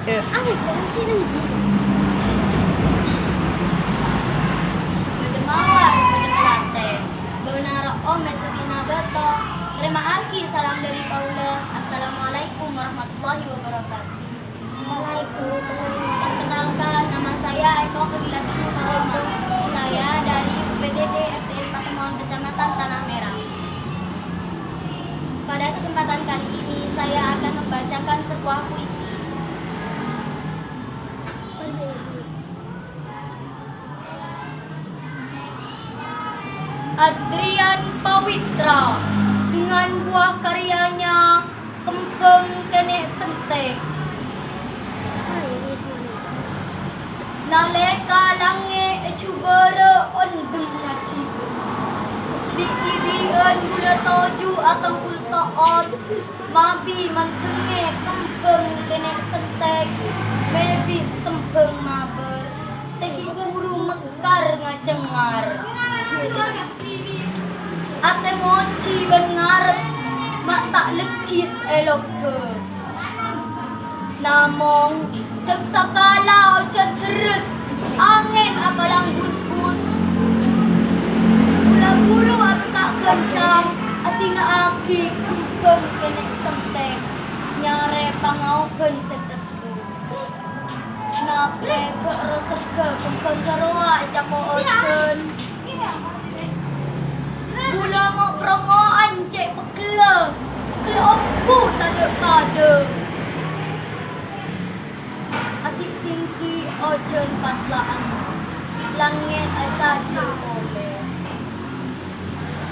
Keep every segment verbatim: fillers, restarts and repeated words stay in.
Bâdâ mawar, bâdâ pelatè, bâuna ro'om è seddi'na bâto. Terima kasih salam dari kaulâ. Assalamualaikum warahmatullahi wabarakatuh. Waalaikumsalam. Perkenalkan, nama saya Eko Fadilati Mukarramah. Saya dari U P T D S D N Patemon, Kecamatan Tanah Merah. Pada kesempatan kali ini, saya akan membacakan sebuah puisi. Adrian Pawitra dengan buah karyanya Kembhâng Kènè' Sentèk. Nalèka langngè' èjhubârâ ondhem ngajhi, bi'-dhibi'ân bulâ toju' atèmpol to'ot, mabi mandengngè kembhâng kènè' sentèk, mèbis kembhâng mabâr, sè ghi' buru mekkar ngacengngar. Atè mojhi bân ngarep, ma' ta' leggis è logghâ. Namong, dhâk sakala ojhân lerres, angèn akalang bus-bus. Bulâ buru abukka' ghâncang, adina'aghi kembhâng kènè' sentèk, nyarè pangaobhân sè teddhu. Napè bâ' rosegghâ kembhâng ghârowa ècapo' ojhân. Bulâ ngo'-prongo'an cè' pegghellâ, pegghel ongghu tadâ'-padâ. Adhi'-tinggi ojhân pas la angghu, langngè' ècajâr polè.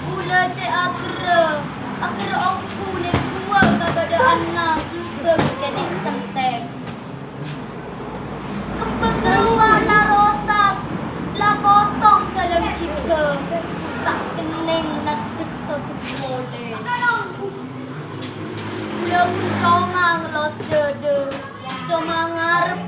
Bulâ cè' aghârrâ, aghârrâ ongghu nèngghâ kabâdâ'ânna kembhâng kènè' sentèk. Kembhâng ghârowa la rosak, la potong dâlâng ghidhâ, ta' kennèng naddhek sodhek polè. Bulâ pon coma ngellos dâdâ, coma ngarep